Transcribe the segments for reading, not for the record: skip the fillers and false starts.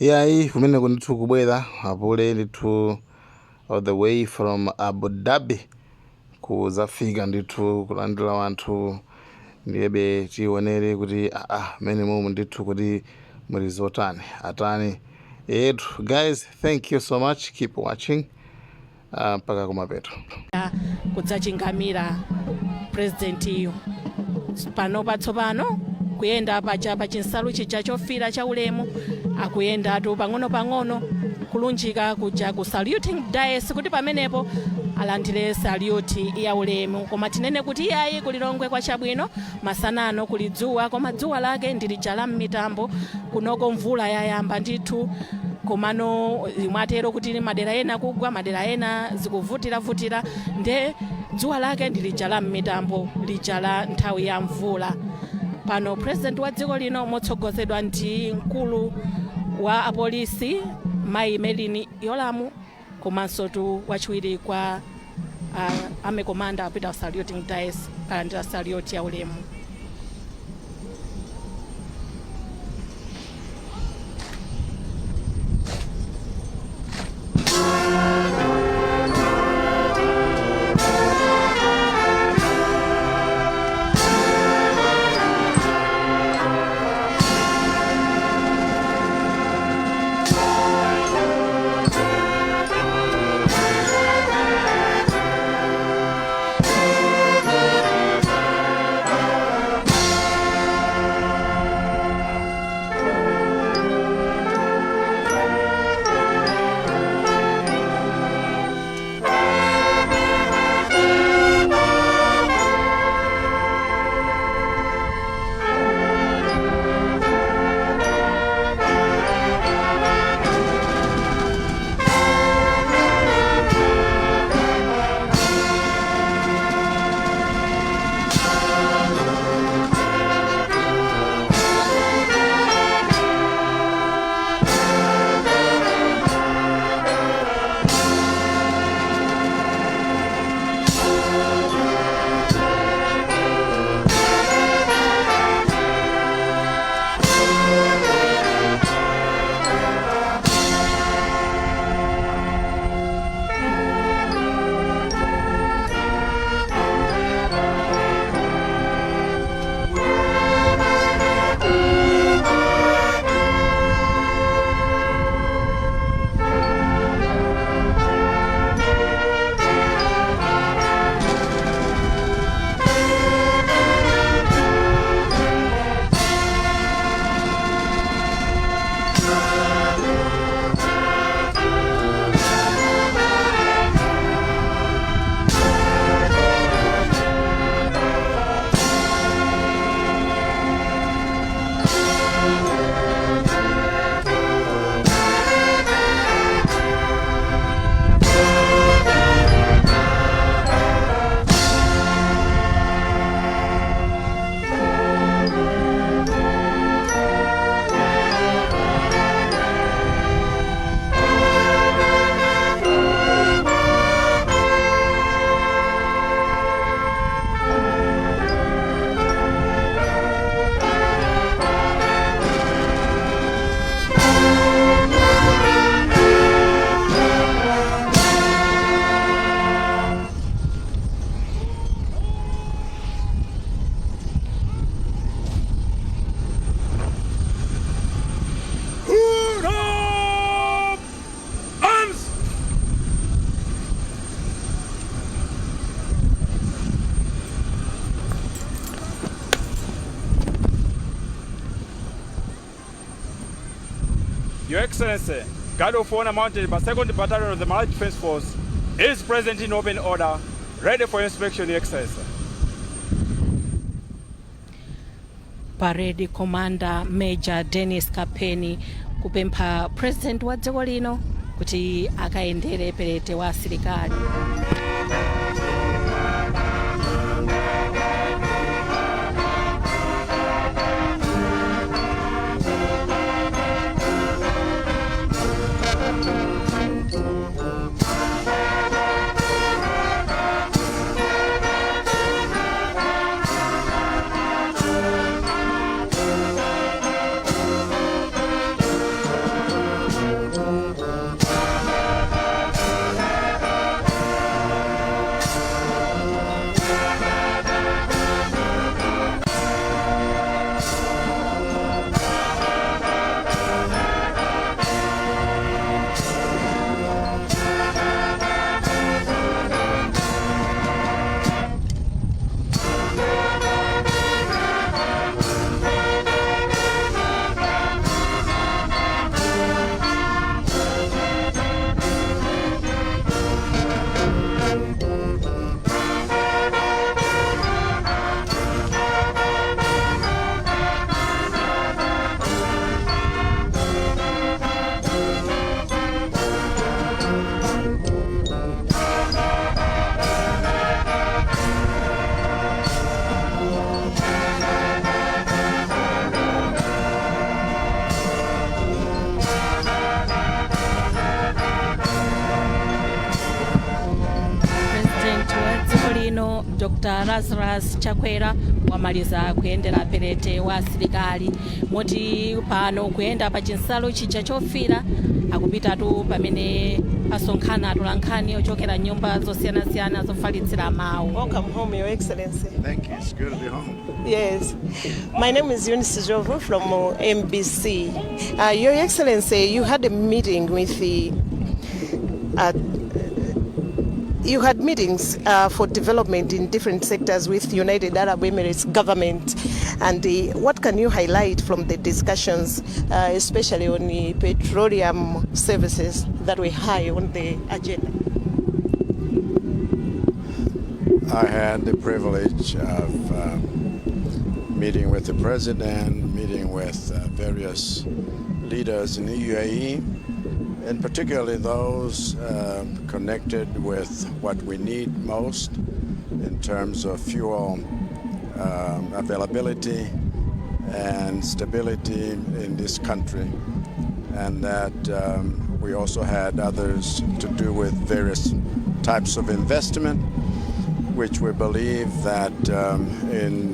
Iyayi, kumeneko ndithu kubwera apule ndithu all the way from Abu Dhabi kuzafika ndithu kulandira wanthu. Ndiyebe tionere kuti mmene mumu ndithu kuti muli zotani atani etu. Guys, thank you so much, keep watching mpaka kumapeto. Kudzachingamira purezidentiyo pano patsopano, kuyenda paja pa chinsalu chija chofira cha ulemu, akuyendatu pang'ono-pang'ono kulunjika kuja ku saluting dais kuti pamenepo alandire salute ya ulemu. Koma tinene kuti iyayi, kulilongwe kwachabwino, masanano kuli dzuwa, koma dzuwa lake ndi lija la mmitambo. Kunoko mvula yayamba ndithu, komano mwatero kuti madera ena kugwa, madera ena zikuvutiravutira. Nde dzuwa lake ndi lija la mmitambo lija la nthawi ya mvula. Pano president wa dziko lino motsogozedwa ndi mkulu wa apolisi Mayi Merlyne Yolamu komanso tu wachiwiri kwa army commander apita saluting dais kalandira salute ya ulemu. Put up arms! Your Excellency, Guard of Honor mounted by 2nd Battalion of the Malawi Defense Force is present in open order, ready for inspection, Your Excellency. Parade Commander Major Dennis Kapeni kupempha president wa dziko lino kuti akayendere perete wa asilikali. Dr Lazarus Chakwera wamaliza kuyendera parade wa asilikali, moti pano kuyenda pa chinsalu chija chofira akupitatu pamene pasonkhana atolankhani ochokera nyumba zosiyanasiyana zofalitsira mawu. Welcome home, Your Excellency. Thank you. It's good to be home. Yes. My name is Eunice Jovu from MBC. Your Excellency, you had meetings for development in different sectors with United Arab Emirates government. And what can you highlight from the discussions, especially on the petroleum services that were high on the agenda? I had the privilege of meeting with the president, meeting with various leaders in the UAE, and particularly those connected with what we need most in terms of fuel availability and stability in this country. And that we also had others to do with various types of investment, which we believe that in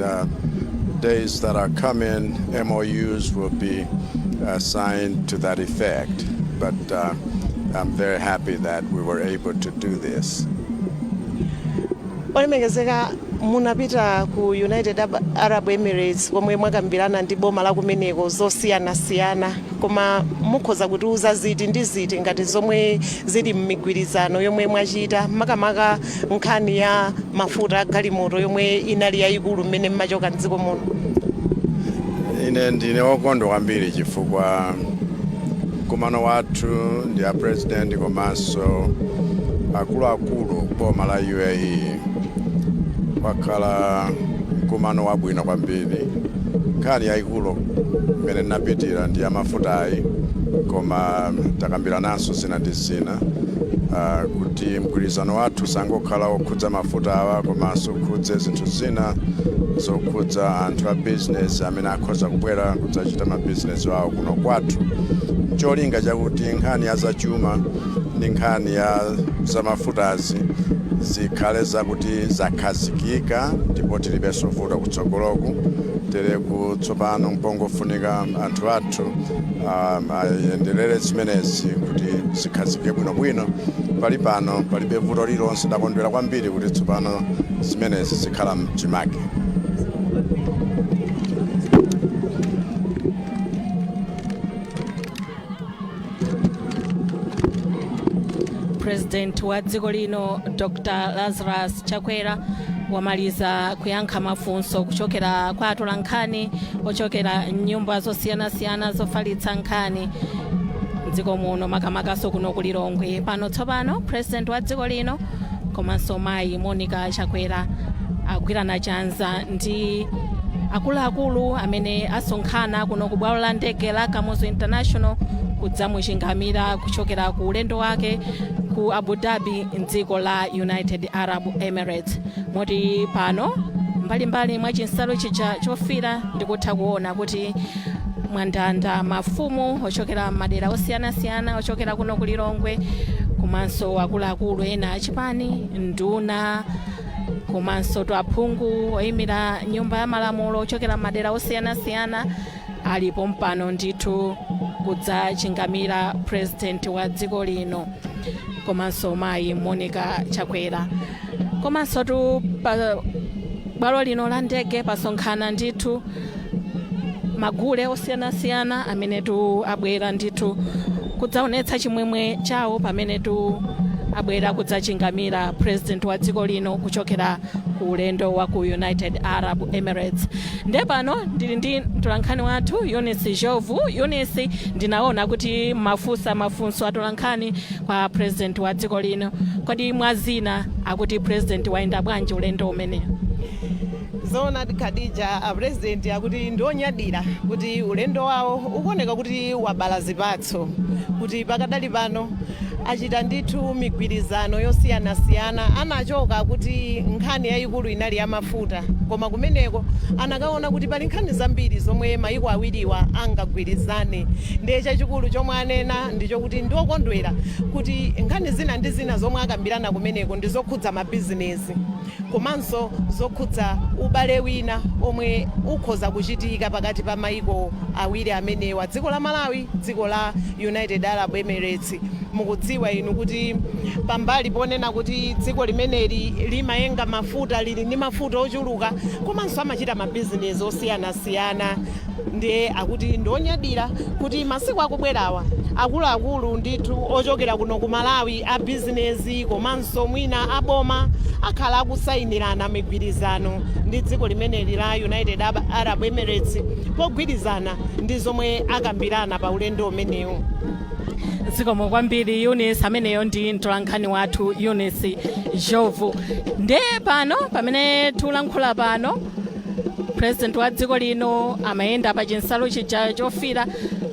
days that are coming, MOUs will be signed to that effect. But I'm very happy that we were able to do this. Olemekezeka, munapita ku United Arab Emirates komwe mwakambirana ndi boma la kumeneko zosiyanasiyana, koma mukhoza kutiuza ziti ndi ziti ngati zomwe zili m'migwirizano yomwe mwachita, makamaka nkhani ya mafuta a galimoto yomwe inali yayikulu mmene mmachoka mdziko muno? Ine ndine wokondwa kwambiri chifukwa mkumano wathu ndi a president komanso akuluakulu boma la UAE wakhala mkumano wabwino kwambiri. Nkhani yayikulu imene ndinapitira ndi ya mafutayi, koma takambirananso zina ndi zina kuti mgwirizano wathu sangokhala wokhudza mafuta awa, komanso ukhudze zinthu zina zokhudza anthu a business amene akhoza kubwera kudzachita mabizinesi awo kuno kwathu, cholinga chakuti nkhani ya zachuma ndi nkhani ya zamafutazi zikhale zakuti zakhazikika ndipo tilibenso vuto kutsogoloku. Tereku tsopano mpongofunika anthu athu ayenderere zimenezi kuti zikhazike bwinobwino. Pali pano palibe vuto lililonse. Ndakondwera kwambiri kuti tsopano zimenezi zikhala mchimake. President wa dziko lino Dr Lazarus Chakwera wamaliza kuyankha mafunso kuchokera kwa atolankhani ochokera nyumba zosiyanasiyana zofalitsa nkhani mdziko muno, makamakaso kuno ku Lilongwe. Pano tsopano president wa dziko lino komanso mayi Monica Chakwera agwirana chanza ndi akuluakulu amene asonkhana kuno ku bwalo la ndege la Kamuzu International kudzamuchingamira kuchokera ku ulendo wake ku Abu Dhabi mdziko la United Arab Emirates. Moti pano mbalimbali mwa chinsalu chija chofira ndikutha kuona kuti mwandanda mafumu ochokera madera osiyanasiyana ochokera kuno ku Lilongwe, komanso akuluakulu ena achipani, nduna komanso aphungu oyimira nyumba ya malamulo ochokera madera osiyanasiyana alipo mpano ndithu kudzachingamira president wa dziko lino komanso mayi Monica Chakwera. Komanso tu pa bwalo lino la ndege pasonkhana ndithu magule osiyanasiyana amene tu abwera ndithu kudzaonetsa chimwemwe chawo pamene tu abwera kudzachingamira president wa dziko lino kuchokera ku ulendo wa ku United Arab Emirates. Nde pano ndili ndi mtolankhani wathu Eunice Jovu. Eunice, ndinaona kuti mafunsa mafunso atolankhani kwa president wa dziko lino. Kodi mwazina akuti president wayenda bwanji ulendo umenewu? Zoona, Khadija, apresident akuti ndionyadira kuti ulendo wawo ukuoneka kuti wabala zipatso, kuti pakadali pano achita ndithu migwirizano yosiyanasiyana. Anachoka kuti nkhani yayikulu inali ya mafuta, koma kumeneko anakaona kuti pali nkhani zambiri zomwe mayiko awiriwa angagwirizane. Ndiye chachikulu chomwe anena ndichokuti ndiokondwera kuti nkhani zina ndi zina zomwe akambirana kumeneko ndi zokhudza mabizinesi komanso zokhudza ubale wina omwe ukhoza kuchitika pakati pa mayiko awiri amenewa, dziko la Malawi, dziko la United Arab Emirates. Mukudziwa inu kuti pambali ponena kuti dziko limeneli limayenga mafuta, lili ndi mafuta ochuluka, komanso amachita mabizinesi osiyanasiyana. Ndiye akuti ndionyadira kuti masiku akubwerawa akuluakulu ndithu ochokera kuno ku Malawi a bizinesi komanso mwina aboma akhala akusayinirana migwirizano ndi dziko limeneli la United Arab Emirates pogwirizana ndi zomwe akambirana pa ulendo umenewu. Zikomo kwambiri, Eunice. Ameneyo ndi mtolankhani wathu Eunice Jovu. Ndiye pano pamene tikulankhula pano, President wa dziko lino amayenda pa chinsalu chija chofira,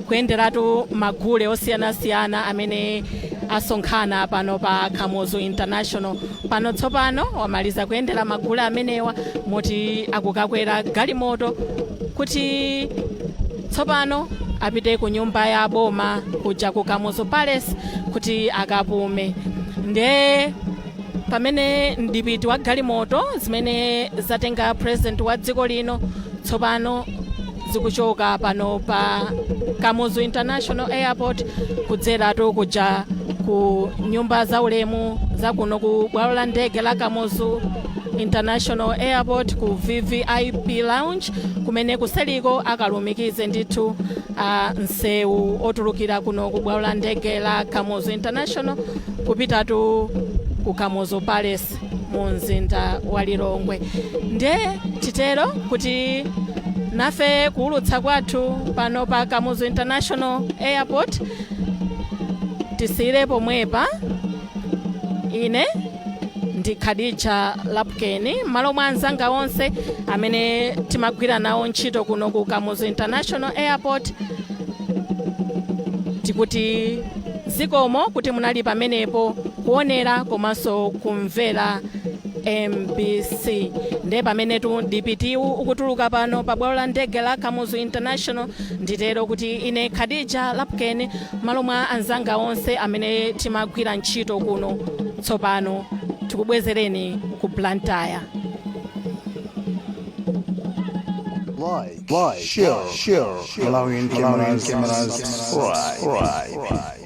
kuyenderatu magule osiyanasiyana amene asonkhana pano pa Kamuzu International. Pano tsopano wamaliza kuyendera magule amenewa, moti akukakwera galimoto kuti tsopano apite ku nyumba ya boma kuja ku Kamuzu Palace kuti akapume. Ndiye pamene mdipiti wa galimoto zimene zatenga President wa dziko lino tsopano zikuchoka pano pa Kamuzu International Airport kudzeratu kuja ku nyumba zaulemu zakuno ku bwalo la ndege la Kamuzu International Airport, ku VVIP Lounge, kumene kuseliko akalumikize ndithu msewu otulukira kuno ku bwalo la ndege la Kamuzu International kupitatu ku Kamuzu Palace mu mzinda wa Lilongwe. Ndiye titero kuti nafe kuwulutsa kwathu pano pa Kamuzu International Airport tisiyire pomwepa. Ine ndi Khadija Lapkeni, m'malo mwa anzanga onse amene timagwira nawo ntchito kuno ku Kamuzu International Airport, tikuti zikomo kuti munali pamenepo kuonera komanso kumvera MBC. Ndiye pamenetu mdipitiwu ukutuluka pano pa bwalo la ndege la Kamuzu International, nditero kuti ine Khadija Lapkeni, m'malo mwa anzanga onse amene timagwira ntchito kuno, tsopano tikubwezereni ku Blantyre. Like, share, Malawian cameras, subscribe.